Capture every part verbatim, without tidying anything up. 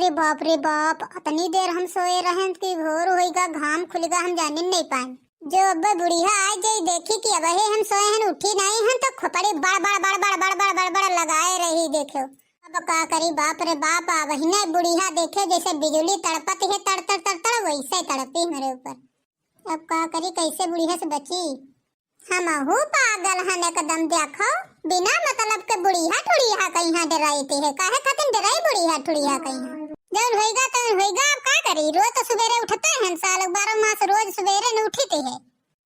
अरे बाप रे बाप, अतनी देर हम सोए रहेन कि भोर होइगा, घाम खुलिगा, हम जानिन नहीं पाएन। जो अब बुढ़िया आइ जाई, देखी कि अबहे हम सोए हन, उठी नहीं हन, तो खोपड़ी बड़ बड़ बड़ बड़ बड़ बड़ बड़ बड़ लगाए रही। देखो, अब का करी, बाप रे बाप, अबहिने बुढ़िया देखे जैसे बिजुली तड़पत है, तड़ तड़ तड़ तड़, वैसे तड़पी हमरे ऊपर। अब का करी, कैसे बुढ़िया से बची? हमहू पागल हन एकदम, देखो, बिना मतलब के बुढ़िया ठुढ़िया कहिया डेराइत है, काहे खातिर डेराई बुढ़िया ठुढ़िया कहिया? जौन होइगा तौन होइगा, अब का करी, रोज तो सुबेरे उठते हैं साल, बारह मास रोज सुबेरे न उठित है,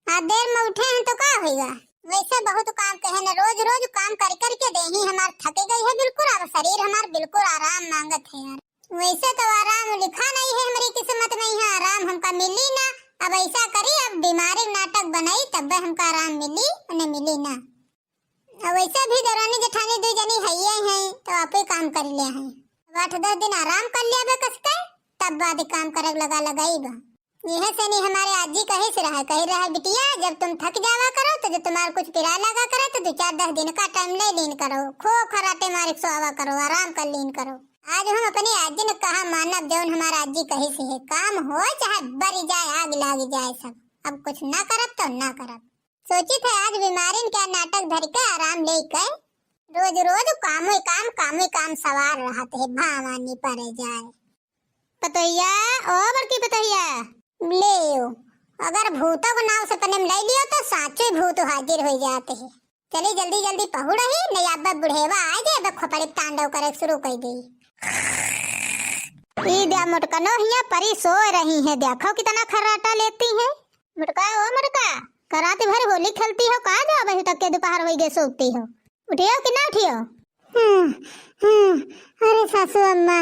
आ देर में उठे हैं तो का होइगा? वैसे बहुत काम कहे न, रोज रोज काम कर कर के देही हमार थक गई है बिल्कुल, अब शरीर हमार बिल्कुल आराम मांगत है यार। वैसे तो आराम लिखा नहीं है हमरी किस्मत में, यहाँ आराम हमका मिली ना। अब ऐसा करी, अब बीमारी नाटक बनाई, तब हमका आराम मिली, उन्हें मिली ना। अब वैसे भी देवरानी जेठानी दुई जनी हइये हैं, तो आपे काम कर ले हैं। अब आठ दस दिन आराम कर लिया बे कस के, तब बाद काम करे लगा लगाई बा। यह से नहीं हमारे आजी कहे से रहा, कहे रहा, "बिटिया, जब तुम थक जावा करो, तो जो तुम्हारे कुछ पिराए लगा करे, तो दो चार दस दिन का टाइम ले लीन करो, खो खराटे मारे सोवा करो, आराम कर लीन करो।" आज हम अपनी आजी ने कहा मानब, जौन हमारा आजी कहे से है, काम हो चाहे बरी जाए, आग लाग जाए, सब, अब कुछ ना करब तो ना करब। सोचित है आज बीमारिन क्या नाटक धर के आराम ले के, रोज रोज कामे काम, कामे काम सवार रहत है, भवानी परे जाए। पतोहिया, ओ बड़की पतोहिया। ले, अगर भूतों के नाव सपने में ले लियो तो साँचे भूत हाजिर होइ जात है। चली जल्दी जल्दी पहुड़ही, नहीं अब बुढ़ेवा आइ जाए, अब खोपड़ी तांडव करे शुरू कर दे। ई द्या मोटकनो हिया परी सो रही है, देखो कितना खर्राटा लेती है। मोटका, ओ मोटका, का रात भर होली खेलती हो का, जो अबही तक के दोपहर होइ गए सोती हो? उठियो कि ना उठियो? हम्म, हम्म, अरे सासू अम्मा,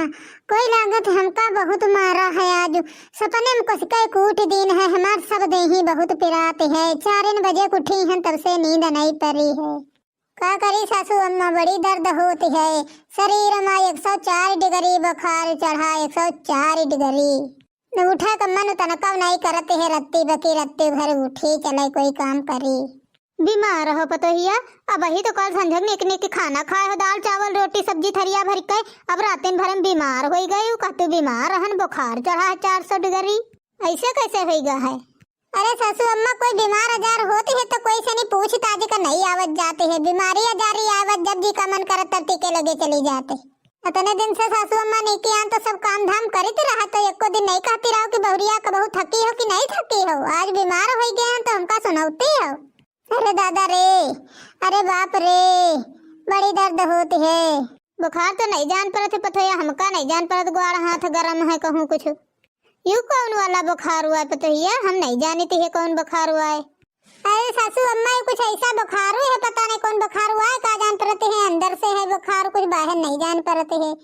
कोई लागत हमका बहुत मारा है आज। सपने में कुछ के कूट दीन है, हमार सब देही बहुत पिरात है। चार बजे के उठी हैं, तब से नींद नहीं परी है। का करी सासू अम्मा, बड़ी दर्द होती है। शरीर में एक सौ चार डिग्री बुखार चढ़ा, एक सौ चार डिग्री। न उठे क मन तनका नहीं करत है, रत्ती बकी रत्ती भर उठी चले कोई काम करी। बीमार हो पतोहिया, अबही तो कल संझक निक निक खाना खाए हो, दाल चावल रोटी सब्जी थरिया भर के, अब रातिन भर में बीमार होइ गई, कहतू बीमार रहन, बुखार चढ़ा है चार सौ डिग्री, ऐसे कैसे होइगा है? अरे सासू अम्मा, कोई बीमार आजार होती है तो कोई से नहीं पूछ ताज का नहीं आवत जाते है, बीमारी आजारी आवत जब जी का मन करत तब टीके लगे चली जाते। अतने दिन से सासू अम्मा नहीं के आन तो सब काम धाम करित रहा, तो एको दिन नहीं कहती रहो कि बहुरिया का बहू थकी हो कि नहीं थकी हो, आज बीमार होइ गए हैं तो हमका सुनौती हो। अरे दादा रे, अरे बाप रे, बड़ी दर्द होती है। बुखार तो नहीं जान परत है पतोहिया, हमका नहीं जान परत, ग्वाड़ हाथ गरम है कहूँ कुछ। यू कौन वाला बुखार हुआ है पतोहिया? हम नहीं जानित है कौन बुखार हुआ है। अरे सासू अम्मा, ये कुछ ऐसा बुखार हुआ है, पता नहीं कौन बुखार हुआ है, का जान परते हैं, अंदर से है बुखार, कुछ बाहर नहीं जान परते हैं।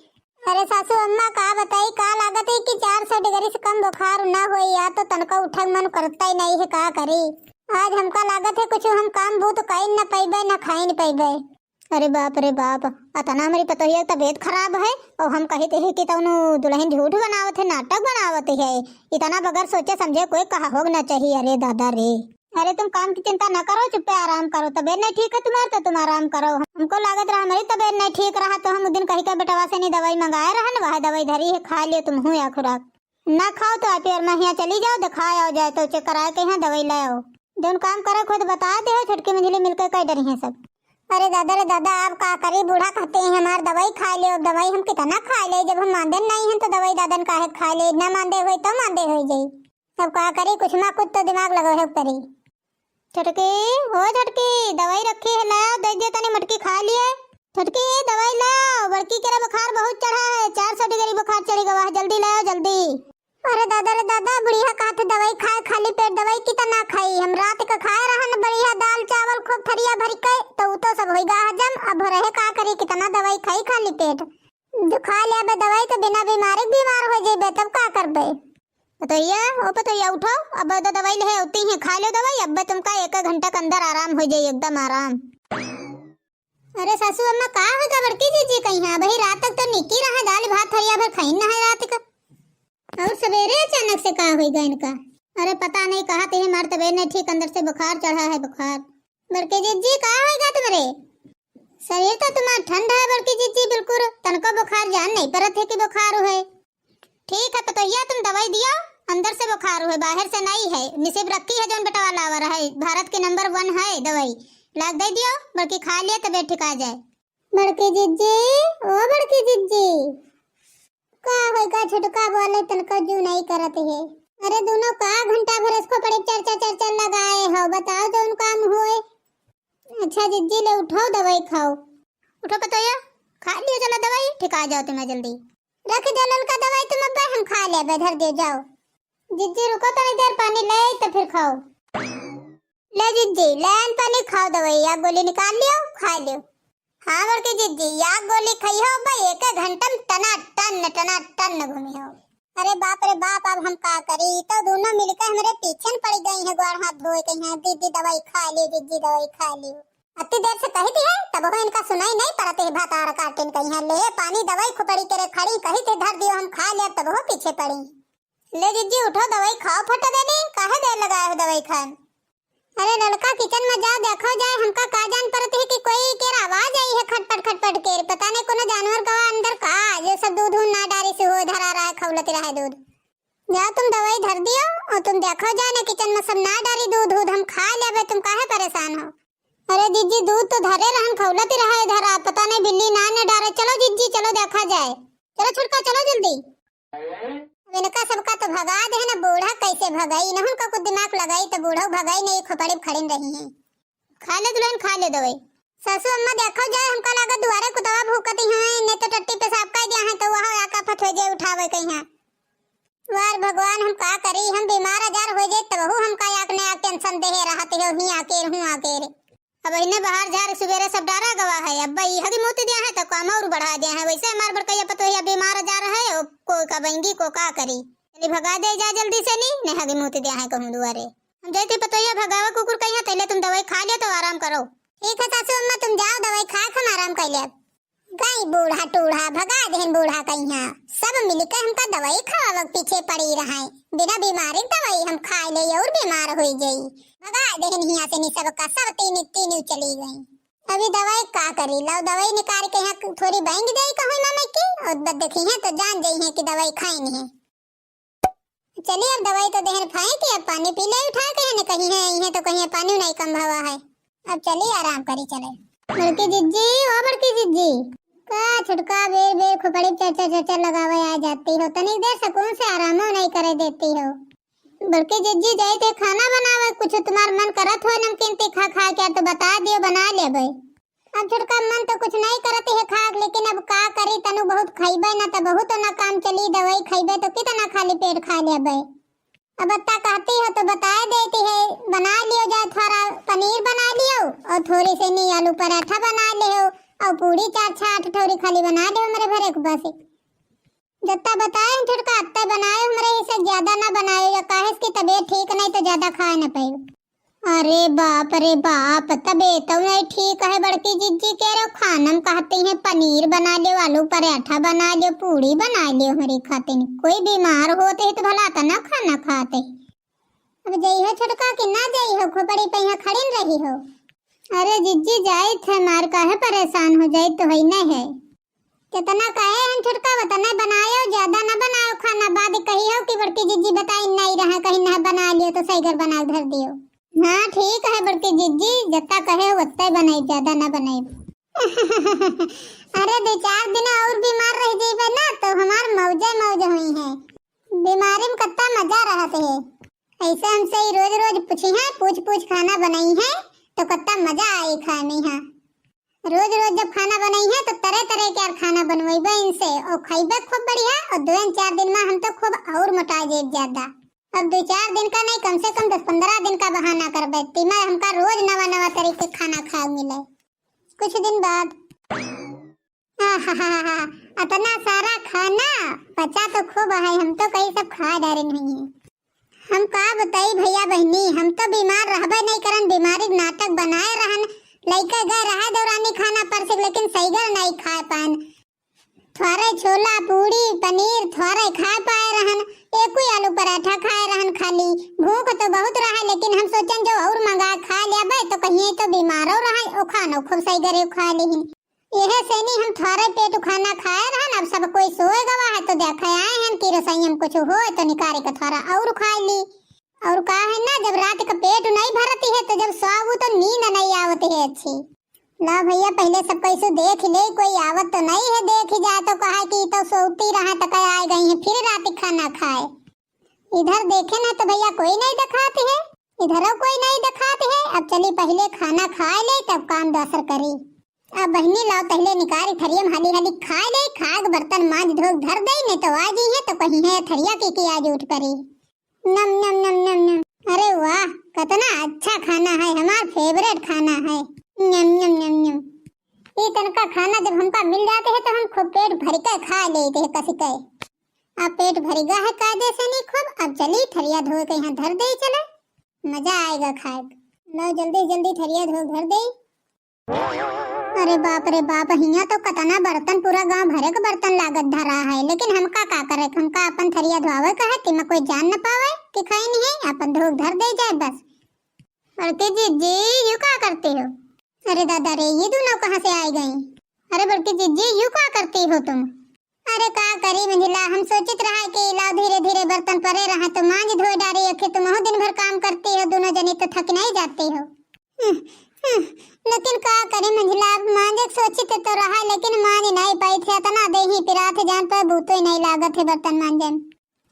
अरे सासू अम्मा, का बताई, का लागत है कि चार सौ डिग्री से कम बुखार ना होई, या तो तनका उठक मन करता ही नहीं है, का करी? आज हमका लागत है कुछ हम काम बूत कई न पैबे, न खाई न पैबे। अरे बाप रे बाप, अतना हमरी पतोहिया के तबीयत खराब है और हम कहित है कि तौनो दुल्हन झूठ बनावत है, नाटक बनावत है। इतना बगैर सोचे समझे कोई कहा होग ना चाहिए। अरे दादा रे, अरे तुम काम की चिंता ना करो, चुप्पे आराम करो, तबीयत नहीं ठीक है तुम्हार तो तुम आराम करो। हमको लागत रहा हमरी तबीयत नहीं ठीक रहा तो हम उ दिन कही के बेटवा से नहीं दवाई मंगाए रहन, वह दवाई धरी है, खा लियो तुम हूँ या खुराक। ना खाओ तो आप और महिया चली जाओ, दिखाए आओ जाए तो चेक कराए के यहाँ दवाई ले आओ। जौन काम करे खुद बता दे हो, छोटकी मंझली मिलके कह डरी हैं सब। अरे दादा रे दादा, आप का करी, बूढ़ा कहते हैं हमार दवाई खाए ले, अब दवाई हम कितना खाए ले, जब हम मांदे नहीं हैं तो दवाई दादन काहे खाए ले, ना मांदे होई तो मांदे होई जाई। अब का करी, कुछ ना कुछ तो दिमाग लगावे परी। छोटकी, ओ छोटकी, दवाई रखी है, लाओ, दे दे तनी मटकी खा लिए। छोटकी, दवाई लाओ, बड़की केरा बुखार बहुत चढ़ा है, चार सौ डिग्री बुखार चढ़ी गवा है, जल्दी लाओ, जल्दी। अरे दादा रे दादा, बुढ़िया कहत दवाई खाए, खाली पेट दवाई कितना खाई। हम रात का खाए रहन बढ़िया दाल चावल खूब थरिया भर के, तो उ तो सब होइगा हजम। अब रहे का करी, कितना दवाई खाई खाली पेट। जो खा ले बे दवाई तो बिना बीमारी के बीमार हो जेबे, तब का करबे? पतोहिया, ओ पतोहिया, उठो, अब तो दवाई ले होती है, खा लो दवाई, अब तुमका एक घंटा के अंदर आराम हो जाई, एकदम आराम। अरे सासू अम्मा, का होइगा बड़की जीजी कहिया? अबही रात तक तो निकी रहा, दाल भात थरिया भर खाइन ना है रात का। और सवेरे अचानक से का होइगा इनका? अरे पता नहीं, कहा थे हमार तबीयत नहीं ठीक, अंदर से बुखार चढ़ा है, बुखार। बड़की जीजी, का होइगा तुम्हारे? शरीर तो तुम्हार ठंड है बड़की जीजी, बिल्कुल तनको बुखार जान नहीं परत है कि बुखार है। ठीक है पतोहिया, तुम दवाई दियो, अंदर से बुखार हुए, बाहर से नहीं है। निसिब रखी है जौन बेटवा लावा रहे, भारत के नंबर वन है दवाई, लाग दे दियो, बल्कि खा लिया तबे ठिका जाए। बड़की जिज्जी, ओ बड़की जिज्जी, का होई का छुटका बोले तनको जू नहीं करत है। अरे दोनों का घंटा भर इसको पड़े चर चर चर चर लगाए हो, बताओ जौन काम होए। अच्छा जिज्जी ले उठाओ दवाई खाओ। उठो पतोहिया, खा लियो चलो दवाई, ठिका जाओ तुम्हें जल्दी। रख दो ललका दवाई तुम अब्बे हम खा लेबे, धर दियो जाओ। जिज्जी रुको तनी देर पानी ले आई तो फिर खाओ। ले जिज्जी ले आन पानी खाओ दवाई, या गोली निकाल लियो खा लियो। हाँ बड़की जिज्जी या गोली खाई हो अब्बे, एक एक घंटा में टना टन टना टन घूमी हो। अरे बाप रे बाप, अब हम का करी? ई तो दोनों मिलके हमरे पीछे न पड़ी गई हैं, गोड़ हाथ धोए कही हैं, "दीदी दवाई खा लियो, दीदी दवाई खा लियो।" अति देर से कही थी है, तब वो इनका सुनाई नहीं पड़त है, भातार काटिन कही हैं, "ले पानी दवाई खोपड़ी के रे खड़ी," कही थे, "धर दियो हम खा ले," तब वो पीछे पड़ी। ले जिज्जी उठो, दवाई खाओ फट देनी, काहे देर लगाए हो दवाई खाए में? अरे ललका किचन में जाओ, देखो जाए, हमका का जान पड़त है कि कोई के आवाज आई है खटपट खटपट के, पता नहीं कोनो जानवर गवा अंदर का, जो सब दूध उध ना डारी से हो धरा रहा है, खौलत रहा है दूध। जाओ तुम दवाई धर दियो और तुम देखो जाए ना किचन में सब ना डारी दूध उध, हम खा लेबे, तुम काहे परेशान हो? अरे जिज्जी दूध तो धरे रहन, खौलत रहा है धरा, पता नहीं बिल्ली ना न डारे। चलो जिज्जी चलो देखा जाए, चलो छुटका चलो जल्दी। अब इनका सबका तो भगा दे है ना, बूढ़ा कैसे भगाई? इन्हन का कुछ दिमाग लगाई तो बूढ़ा भगाई नहीं, खोपड़ी में खड़िन रही है। खा ले दुल्हन, खा ले दवाई। सासू अम्मा देखो जाए, हमका लागत दुआरे कुतवा भूकती हैं, नहीं तो टट्टी पेशाब कर दिया है तो वहाँ आका फत हो जाए उठावे कहीं। वार भगवान, हम का करी, हम बीमार आजार हो जाए तबहू हमका याक ने याक टेंशन देहे रहत हो, ही आकेर हूँ आकेर। अब इन्हें बाहर झार सुबेरे सब डारा गवा है, अब ई हगी मूत दिया है तो काम और बढ़ा दिया है। वैसे हमार बड़कैया पतोहिया बीमार आजार है, ओ, कोई का बेंगी को का करी। चली भगा दे जा जल्दी से नी, ने हगी मूत दिया है कहूँ दुआरे। हम जाए थे पतोहिया भगावा कुकुर कहिया, तैले तुम दवाई खा लियो तो आराम करो। ठीक है सासू अम्मा, तुम जाओ दवाई खा के हम आराम कर लेब। गई बूढ़ा टूढ़ा, भगा देहन बूढ़ा कहिया। सब मिलके हमका दवाई खवावे के पीछे पड़ी रहे। बिना बीमारी के दवाई हम खाए ले और बीमार होई जाई। भगा देहन हिया से नी सबका, सब तीन तीन चली गई। अभी दवाई का करी, लाओ दवाई निकाल के यहाँ थोड़ी बांग जाई कहूँ मामा की, और बद देखी है तो जान जाई है कि दवाई खाई नहीं। चली अब दवाई तो देहन फाई के, अब पानी पी ले उठा के, ने कहीं है, इहे तो कहीं पानी नहीं कम भवा है। अब चली आराम करी चले। बड़की जिज्जी, ओ बड़की जिज्जी, का छुटका बेर बेर खोपड़ी चर चर चर चर लगावे आ जाती हो, तनिक देर सुकून से आरामो नहीं करे देती हो। बड़की जिज्जी जाई थे खाना बनावे, कुछ तुम्हार मन करत हो नमकीन तीखा खाए के तो बता दियो, बना लेबे। अब छोटका मन तो कुछ नहीं करत है खाक, लेकिन अब का करी, तनु बहुत खइबे ना तो बहुत ना काम चली, दवाई खइबे तो कितना खाली पेट खा लेबे। अब अत्ता कहती हो तो बताए देती है, बना लियो जा, थोड़ा पनीर बना लियो और थोड़ी से नी आलू पराठा बना लियो और पूरी चार छह आठ ठौरी खाली बना लियो हमरे भरे के बस। जत्ता बताए हैं छोटका अत्ता बनाए, हमरे ही से ज्यादा ना बनाए, या काहे कि तबीयत ठीक नहीं तो ज्यादा खाए ना पाए। अरे बाप रे बाप, तबे तो नहीं ठीक है बड़की जिज्जी के रो खानम कहती हैं पनीर बना लियो, आलू पराठा बना लियो, पूड़ी बना लियो हमरी खातिन। कोई बीमार होते है तो भला तना खाना खाते। अब जई हो छोटका कि ना जई हो, खोपड़ी पे यहाँ खड़िन रही हो। अरे जिज्जी जाई थे मार काहे परेशान हो, जाई तो है नहीं है। जितना कहे हम छोटका उतना बनायो, ज्यादा ना बनायो खाना, बाद कही हो कि बड़की जिज्जी बताई नहीं रहा, कहीं ना बना लियो तो सही घर बना धर दियो। हाँ ठीक है बड़की जिज्जी, जितना कहे हो उतना बनाई, ज्यादा ना बनाई। अरे दो चार दिन और बीमार रह जाइबे ना तो हमार मौजे मौज हुई है। बीमारी में कितना मजा रहत है। ऐसे हमसे ही रोज रोज पूछी है, पूछ पूछ खाना बनाई है तो कितना मजा आई खाए में। हाँ रोज रोज जब खाना बनाई है तो तरह तरह के यार खाना बनवाइबे इनसे और खाइबे खूब बढ़िया। और दो चार दिन में हम तो खूब और मोटा जाइब ज्यादा। अब दो चार दिन का नहीं, कम से कम दस पन्द्रह दिन का बहाना करबे, तीमा हमका रोज नवा नवा तरीके खाना खाए मिले। कुछ दिन बाद, आहाहाहा, अतना सारा खाना बचा तो खूब है, हम तो कहीं सब खा डारे नहीं है। हम का बताई भैया बहनी, हम तो बीमार रहबे नहीं करन, बीमारी के नाटक बनाए रहन। लइके गए रहे दौरानी खाना परसे, लेकिन सही घर नहीं खाए पाएन। थोड़े छोला, पूड़ी, पनीर थोड़े खाए पाए रहन, एको आलू पराठा खाए रहन खाली। भूख तो बहुत रहे, लेकिन हम सोचन जो और मंगा खा लेबे तो कहीं तो बीमारो रहे, ओ खानो खूब सही घरे खा लेहिन। यह सेनी हम थोड़े पेट खाना खाए रहन, अब सब कोई सोए गवा है, तो देखे आए हैं कि रसोई में कुछ होए तो निकारे के थोड़ा और खाए ली। और का है ना, जब रात का पेट नहीं भरती है तो जब सोऊ तो नींद नहीं आवती है अच्छी। ला भैया, पहले सब कैसे देख ले, कोई आवत तो नहीं है, देख ही जाए तो कहा कि तो सोती रहा तो कह आए गई है, फिर रात खाना खाए। इधर देखे ना तो भैया कोई नहीं दिखात है, इधरो कोई नहीं दिखात है। अब चली पहले खाना खाए ले तब काम दोसर करी। अब बहिनी लाओ पहले निकारी थरिया में हाली हाली खाए ले, खाए के बर्तन मांज धो के धर दे, नहीं तो आ गई है तो कहीं है थरिया की, की आज उठ परी। नम नम नम नम नम। अरे वाह, कितना अच्छा खाना है, हमार favourite खाना है। नम नम नम नम। ये तनका खाना जब हमका मिल जाते है तो हम खूब पेट भर के खा लेते हैं कस के। अब पेट भर गया है कायदे से नहीं खूब, अब चली थरिया धो के यहाँ धर दे चले, मजा आएगा खाए। लो जल्दी जल्दी थरिया धो धर दे। अरे बाप रे बाप, हियाँ तो कतना बर्तन, पूरा गांव भरे के बर्तन लागत धरा है, लेकिन हमका का करे, हमका अपन थरिया धोआवे का है, तिमा कोई जान न पावे कि खाई नहीं है, अपन धो धर दे जाए बस। बड़की जिज्जी, यू का करती हो? अरे दादा रे, ये दोनों कहाँ से आ गई? अरे बड़की जिज्जी, यू का करती हो तुम? अरे का करी मंझिला, हम सोचित रहा कि लाओ धीरे धीरे बर्तन परे रहा तो मांज धोए डारी, आखिर तुम दिन भर काम करती हो दोनों जनी तो थक नहीं जाती हो। हम्म, हम्म, लेकिन का करी मंझिला, अब मांजे के सोचित तो रहा लेकिन मांज नहीं पाई थे, इतना देही पिरात जान पर बूतो ही नहीं लागत है बर्तन मांजे में।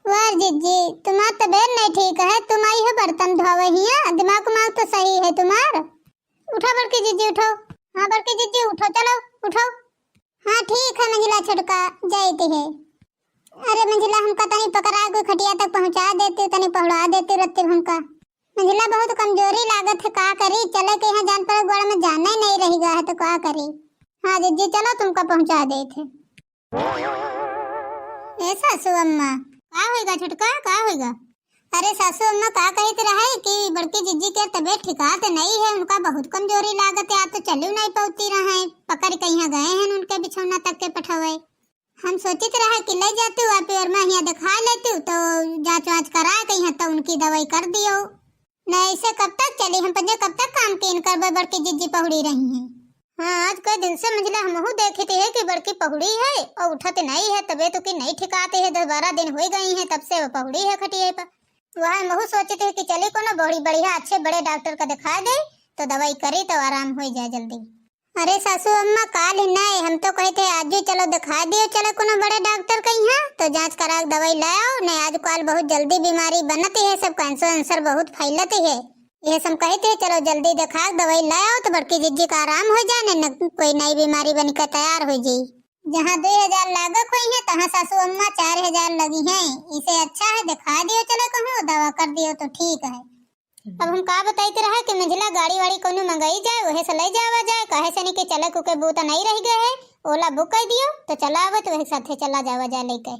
वाह जिज्जी, तुम्हार तबीयत नहीं ठीक है, तुम आई हो बर्तन धोवे हिया, दिमाग उमाग तो सही है तुम्हार। उठो बड़की जिज्जी उठो। हाँ बड़की जिज्जी उठो, चलो उठो। हाँ ठीक है मंझिला छोटका, जाइत है। अरे मंझिला हमका तनी पकड़ा के खटिया तक पहुँचा देती, तनी पहुड़ा देती रहती हमका। मंझिला बहुत कमजोरी लागत है, का करी, चले के यहाँ जान पर गोड़ में जाना ही नहीं रह गया है तो का करी। हाँ जिज्जी चलो तुमका पहुँचा देत है। ए सासू अम्मा, का होइगा छोटका, का होइगा? अरे सासू अम्मा का कहित रहे कि बड़की जिज्जी के तबीयत ठिकात नहीं है, उनका बहुत कमजोरी लागत है, आप तो चलियो नहीं पौती रहे, पकड़ के यहाँ गए हैं उनके बिछौना तक के पठवे। हम सोचित रहे कि ले जातू आप और मैं यहाँ दिखा लेतू तो जांच वांच करा के यहाँ तो उनकी दवाई कर दियो। नहीं ऐसे कब तक चली, हम पंजे कब तक काम कीन करबे, बड़की जिज्जी पहुड़ी रही हैं। हाँ, आज कई दिन से मंझिला हमहू देखित है कि बड़की पहुड़ी है और उठत नहीं है, तबीयत की नहीं ठिकाते है, दस बारह दिन हो गई है तब से वो पहुड़ी है खटिया पर। वह हमहू सोचित है कि चली कोनो बड़ी बढ़िया अच्छे बड़े डॉक्टर का दिखा दे तो दवाई करी तो आराम हो जाए जल्दी। अरे सासू अम्मा, काल ही नहीं, हम तो कहित है आजू चलो दिखा दियो, चलो कोनो बड़े डॉक्टर के यहाँ, तो जांच करा के दवाई ले आओ, नहीं आज काल बहुत जल्दी बीमारी बनती है, सब कैंसर वैंसर बहुत फैलती है। ये सब कहित है चलो जल्दी दिखा के दवाई ले आओ तो बड़की जिज्जी का आराम हो जाए, नहीं न कोई नई बीमारी बन के तैयार हो जाई। जहाँ दो हजार लागत हुई है, तहाँ सासू अम्मा चार हजार लगी हैं, इसे अच्छा है दिखा दियो, चलो कहूँ दवा कर दियो तो ठीक है। अब हम का बताइत रहा कि मंझिला गाड़ी वाड़ी कौनो मंगाई जाए, वहे से ले जावा जाए, काहे से नहीं कि चले कुके बूता नहीं रह गए है, ओला बुक कर दियो तो चला आवत वही साथे चला जावा जाए लेके।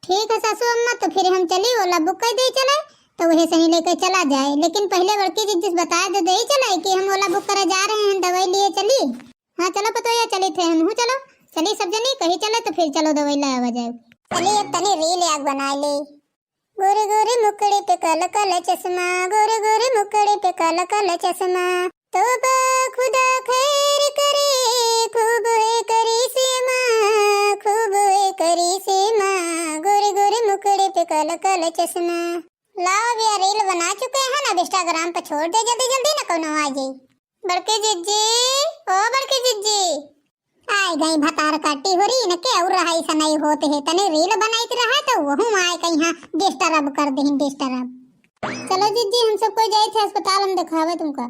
ठीक है सासू अम्मा, तो फिर हम चली ओला बुक कर दे चले, तो वहे से नहीं लेके चला जाए, लेकिन पहले बड़की जिज्जी से बता दे दे चले कि हम ओला बुक करे जा रहे हैं, दवाई लिए चली। हाँ चलो पतोया चली थे हम, चलो चली सब जनी कही चले तो फिर चलो दवाई ले आवा जाए। चलिए अब तनी रील याद बना ले। गोरे गोरे मुखड़े पे काला काला चश्मा, गोरे गोरे मुखड़े पे काला काला चश्मा। तौबा खुदा खैर करे, खूब है करिश्मा, खूब है करिश्मा। गोरे गोरे मुखड़े पे काला काला चश्मा। लाओ भैया, रील बना चुके हैं ना, अब Instagram पे छोड़ दे जल्दी जल्दी ना, कोनो आ जाई। बड़की जिज्जी, ओ बड़की जिज्जी। आए गई भतार काटी हो रही न के और रहाई सा नहीं होत है, तने रील बनाइत रहा तो वहू आए कहीं disturb कर दही, disturb। चलो जिज्जी, हम सब कोई जाए थे अस्पताल, हम दिखावे तुमका।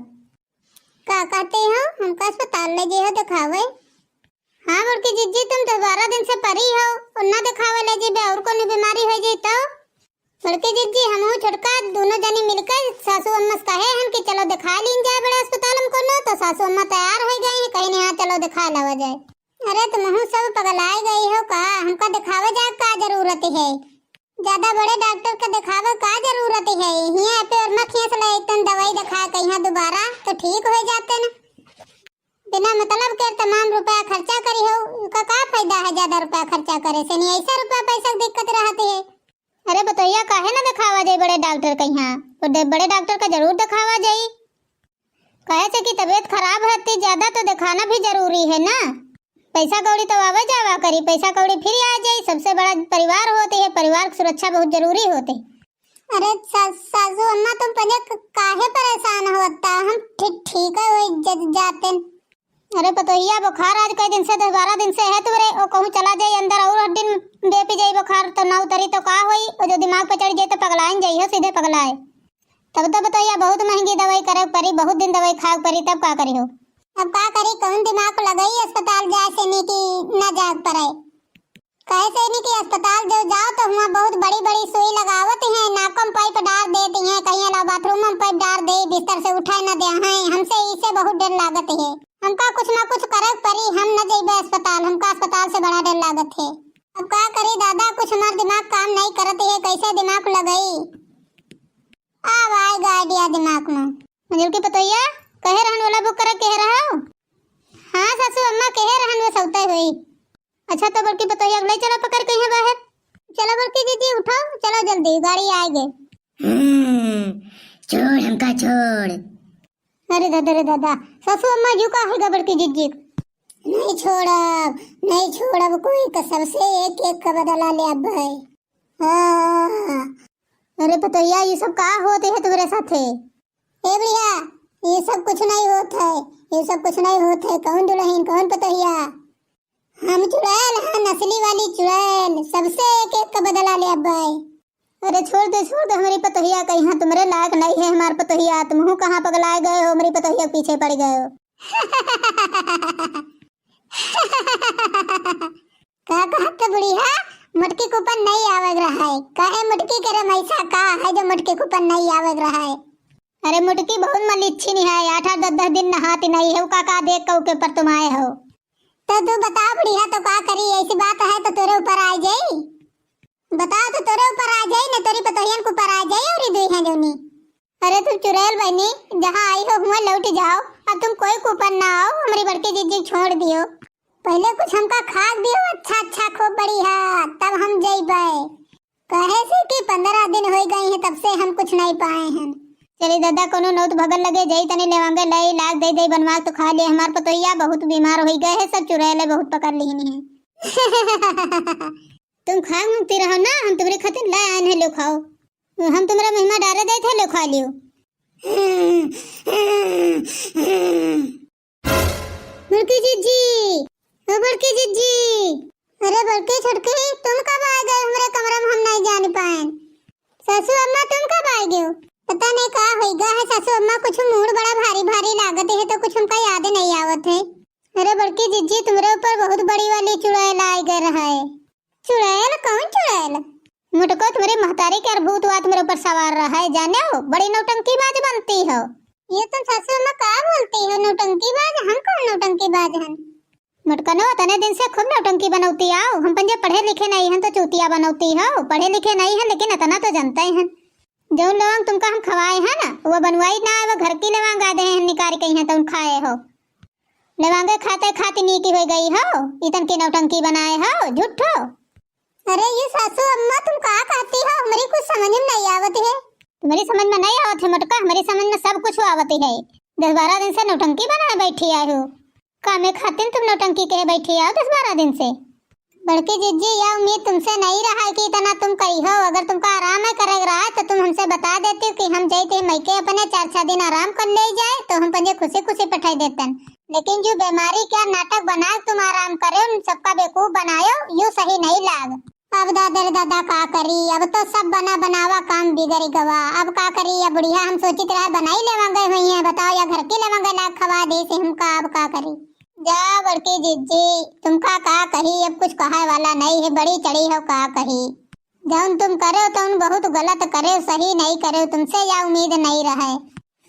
का कहते हो, हमका अस्पताल ले जे हो दिखावे? हाँ बड़की जिज्जी, तुम तो बारह दिन से परी हो, और ना दिखावे ले जेबे और कोनो बीमारी हो जाई तो? बड़की जिज्जी, हमहू छोटका दोनों जनी मिलके सासू अम्मा से कहे हन कि चलो दिखा लीन जाए बड़े अस्पताल में कोनो, तो सासू अम्मा तैयार हो गई हैं, कहीं नहीं, हाँ चलो दिखा लावा जाए। अरे तुमहू सब पगलाए गई हो का? हमका दिखावे जाए का जरूरत है? ज्यादा बड़े डॉक्टर के दिखावे का जरूरत है? हियाँ पे और मखियाँ से ले एकदम दवाई दिखा के यहाँ दोबारा तो ठीक हो जाते ना। बिना मतलब के तमाम रुपया खर्चा करी हो, उनका का फायदा है ज्यादा रुपया खर्चा करे से? नहीं ऐसा रुपया पैसा के दिक्कत रहत है। अरे बतैया, काहे ना दिखावा जाई बड़े डॉक्टर के यहाँ? तो दे-, बड़े डॉक्टर का जरूर दिखावा जाई। काहे से कि तबीयत खराब रहती ज्यादा तो दिखाना भी जरूरी है ना। पैसा कौड़ी तो आवे जावा करी, पैसा कौड़ी फिर आ जाई। सबसे बड़ा परिवार होत है, परिवार की सुरक्षा बहुत जरूरी होत है। अरे सा-, सासू अम्मा, तुम पहले क-, काहे परेशान हो? अत्ता हम ठीक, ठीक है, वही ज-, जाते। अरे पतोहिया, बुखार आज कई दिन से, दस बारह दिन से है तुमरे, ओ कहूँ चला जाई अंदर और हड्डी में बेपी जाई बुखार, तो ना उतरी तो का होई? ओ जो दिमाग पे चढ़ जाई तो पगलाइन जाई हो, सीधे पगलाए। तब तो पतोहिया बहुत महंगी दवाई करे परी, बहुत दिन दवाई खाए परी, तब का करी हो? अब का करी, कौन दिमाग को लगाई अस्पताल जाए से नी कि ना जाए पड़े। कहे से नी कि अस्पताल जो जाओ तो हुआं बहुत बड़ी बड़ी सुई लगावत हैं, नाकों में पाइप डार देती हैं, कहीं ला बाथरूम में पाइप डार दे, बिस्तर से उठे न दे हैं। हमसे इसे बहुत डर लागत है। हमका कुछ ना कुछ करे परी, हम न जइबे अस्पताल, हमका अस्पताल से बड़ा डर लागत है। अब का करी दादा, कुछ हमार दिमाग काम नहीं करत है, कैसे दिमाग लगाई? अब आएगा idea दिमाग में। मंजुल की पतोहिया, कहे रहन वाला बुक करे कहे रहो? हाँ सासू अम्मा, कहे रहन वो सौते हुई। अच्छा, तो बड़की पतोहिया के ले चलो पकड़ के यहाँ बाहर। चलो बड़की दीदी, उठो, चलो जल्दी, गाड़ी आएगी। हम्म, छोड़ हमका, छोड़। अरे दादा रे दादा, सासू अम्मा यू का होइगा बड़की जिज्जी? नहीं छोड़ब, नहीं छोड़ब, कोई कसम से एक एक का बदला लेब भाई। हाँ। अरे पतोहिया, ये सब का होत है तुम्हरे साथे? ए बुढ़िया, ये सब कुछ नहीं होत है, ये सब कुछ नहीं होत है। कौन दुलहिन, कौन पतोहिया? हम चुड़ैल हन, असली वाली चुड़ैल, सबसे एक एक का बदला लेब भाई। अरे छोड़ दे, छोड़ दे, हमरी पतोहिया कहीं तुम्हरे लायक नहीं है, हमार पतोहिया, तुमहू कहाँ पगलाए गए हो, हमरी पतोहिया के पीछे पड़ गए हो। का कहत बुढ़िया, मोटकी कूपन नहीं आवे रहा है, काहे मोटकी के रे मैसा का है जो मोटकी कूपन नहीं आवे रहा है? अरे मोटकी बहुत मलिच्छिन है, आठ आठ दस दस दिन नहाती नहीं है, का का देख के ऊके पर तुम आए हो? तो तू बता बुढ़िया, तो का करी, ऐसी बात है तो तोरे ऊपर आ जाई। बताओ तो तोरे ऊपर आ जाई, न तोरी पतोहियन के ऊपर आ जाई, और दुई हैं जौनी। अरे तुम चुड़ैल बहनी, जहाँ आई हो हुआं लौट जाओ, अब तुम कोई के ऊपर ना आओ, हमरी बड़की जिज्जी छोड़ दियो। पहले कुछ हमका खाक दियो, अच्छा अच्छा खूब बढ़िया, तब हम जइबे। कहे से कि पन्द्रह दिन हो गए हैं तब से हम कुछ नहीं पाए हैं। चली दादा, कोनो नौत भगत लगे जाई, तनी लेवांगे लाई, लाग दे दे बनवा तो खा ले। हमार पतोहिया बहुत बीमार हो गए है, सब चुड़ैल बहुत पकड़ लिहिन है। तुम खाए मांगती रहो ना, हम तुम्हरे खातिर ले आए हैं, लो खाओ। हम तुम्हरे महिमा डारे दे थे, लो खा लियो। बड़की जिज्जी, ओ बड़की जिज्जी। अरे बड़की छोटकी, तुम कब आ गए हमरे कमरे में, हम नहीं जान पाए। सासू अम्मा तुम कब आ गए हो? पता नहीं का होइगा है सासू अम्मा, कुछ मूड बड़ा भारी भारी लागत है तो कुछ हमका याद नहीं आवत है। अरे बड़की जिज्जी, तुम्हरे ऊपर बहुत बड़ी वाली चुड़ैल आए गए रहा है। चुड़ैल? कौन चुड़ैल? मोटको, तुम्हरी महतारी के अर भूत हुआ तुम्हरे ऊपर सवार रहा है, जाने हो? बड़ी नौटंकीबाज बनती हो। ये तुम सासू अम्मा का बोलती हो, नौटंकीबाज? हम कौन नौटंकीबाज हन? मोटकनो, अतने दिन से खूब नौटंकी बनौती आओ। हम पंजे पढ़े लिखे नहीं हन तो चूतिया बनौती हो। पढ़े लिखे नहीं हन लेकिन अतना तो जनते हन। जौन लवंग तुमका हम खवाए हैं ना, वो बनवाई ना, वो घर की लवंग आ दे हैं निकाल के यहाँ तौन खाए हो। लवंगे खाते खाती नीकी हो गई हो, इतन की नौटंकी बनाए हो, झूठो। अरे ये सासू अम्मा, तुम का कहती हो? हमरी कुछ समझ में नहीं आवत है। तुम्हरी समझ में नहीं आवत है मोटका, हमरी समझ में सब कुछ आवत है। दस बारह दिन से नौटंकी बनाए बैठी आए हो। कामे खातिर तुम नौटंकी कहे बैठी आओ दस बारह दिन से। बड़की जिज्जी, यह उम्मीद तुमसे नहीं रहा है कि इतना तुम करी हो। अगर तुमका आराम है करे रहा है तो तुम हमसे बता देती हो कि हम जाई थे मइके अपने, चार छह दिन आराम कर ले जाए तो हम पंजे खुशी खुशी पठाई देतन। लेकिन जो बीमारी क्या नाटक बना के तुम आराम करे, उन सबका बेवकूफ बनायो, यू सही नहीं लाग। अब दादा रे दादा का करी, अब तो सब बना बनावा काम बिगड़ गवा। अब का करी, अब बुढ़िया हम सोचित रहे बनाई लेवांगे हुई है, बताओ या घर की लेवांगे लाग खवा दे से हमका, अब का करी। जा बड़की जिज्जी, तुमका का कही, अब कुछ कहे वाला नहीं है, बड़ी चढ़ी हो का कही। जौन तुम करे तौन बहुत गलत करे, सही नहीं करे, तुमसे या उम्मीद नहीं रहे।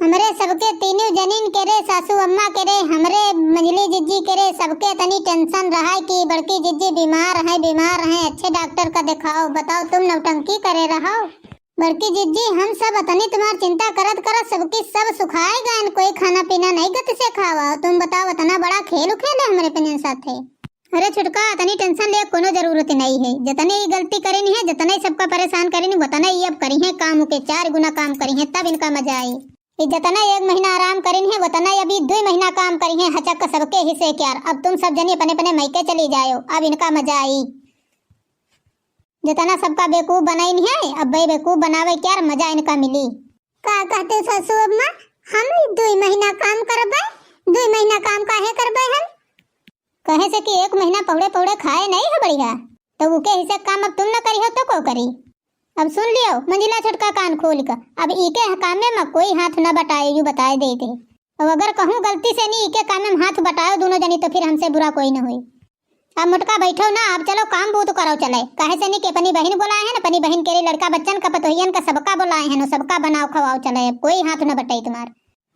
हमरे सबके तीनों जनीन के रे, सासू अम्मा के रे, हमरे मंझली जिज्जी के रे, सबके तनी टेंशन रहा है कि बड़की जिज्जी बीमार है, बीमार है, अच्छे डॉक्टर का दिखाओ। बताओ तुम नौटंकी करे रहो। बड़की जिज्जी, हम सब अतनी तुम्हार चिंता करत करत सबकी सब सुखाए गए, कोई खाना पीना नहीं गति से खावा। तुम बताओ, अतना बड़ा खेल उखेले हमरे पनियन साथे। अरे छुटका, अतनी टेंशन ले कोनो जरूरत नहीं है। जतने ही गलती करेनी है, जतने ही सबका परेशान करेनी, उतने ही अब करी है काम के, चार गुना काम करी है, तब इनका मजा आई। ई जतना एक महीना आराम करिन है, वतना अभी दुई महीना काम करिहैं, हचक सबके हिस्से क्यार। अब तुम सब जनी अपने अपने मइके चली जायो, अब इनका मजा आई। जतना सबका बेवकूफ बनाइन है, अब बेवकूफ बनावे क्यार, मजा इनका मिली। का कहते ससु अम्मा, हम ई दुई महीना काम करबे? दुई महीना काम काहे करबे हम? कहे से कि एक महीना पहुड़े पहुड़े खाए नहीं है बढ़िया, तो उके हिस्से काम अब तुम न करिहो तो को करी? अब सुन लियो मंझिला छोटका कान खोल के, अब इके कामे में कोई हाथ न बटाए, यू बताए देते। अब अगर कहूँ गलती से नहीं इके कामे में हाथ बटायो दोनों जनी तो फिर हमसे बुरा कोई न होई। अब मोटका बैठो ना, अब चलो काम बूत करो चले, काहे से नहीं कि अपनी बहिन बुलाए हैं ना, अपनी बहिन के लिए लड़का बच्चन का पतोहियन का सबका बुलाए हैं ना, सबका बनाओ खवाओ चले, अब कोई हाथ न बटाई तुम्हार।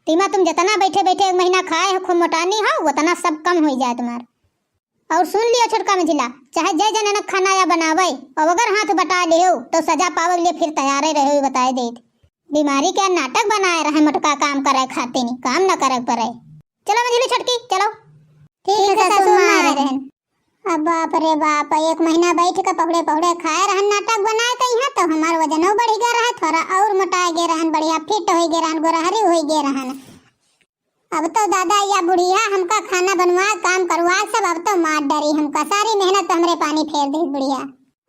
तीमा तुम जतना बैठे बैठे एक महीना खाए हो, खूब मोटानी हो, उतना सब कम होई जाए तुम्हार। और सुन लियो छोटका मझिला, चाहे जय जननक खाना या बनावे, और अगर हाथ बटा लियो तो सजा पावे के लिए फिर तैयारे रहो, ये बताए देत। बीमारी के नाटक बनाए रहे मोटका काम करे खातिर, काम न करे पड़े। चलो मझिली छोटकी, चलो। ठीक है सासू माँ, आ रहे हैं। अब बाप रे बाप, एक महीना बैठ के पहुड़े पहुड़े खाए रहन, नाटक बनाए कहीं, तो हमार वजनो बढ़ गया रहे, थोड़ा और मोटाए गए रहन, बढ़िया फिट हो गए रहन, गोरहरी हो गए रहन। अब तो दादा या बुढ़िया हमका खाना बनवा, काम करवा, सब अब तो मार डरी हमका, सारी मेहनत तो हमरे पानी फेर दी बुढ़िया।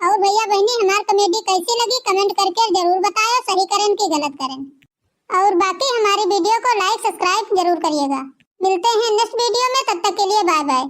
और भैया बहनी, हमार कॉमेडी कैसी लगी कमेंट करके जरूर बतायो, सही करें कि गलत करें। और बाकी हमारी वीडियो को लाइक सब्सक्राइब जरूर करिएगा। मिलते हैं नेक्स्ट वीडियो में, तब तक के लिए बाय बाय।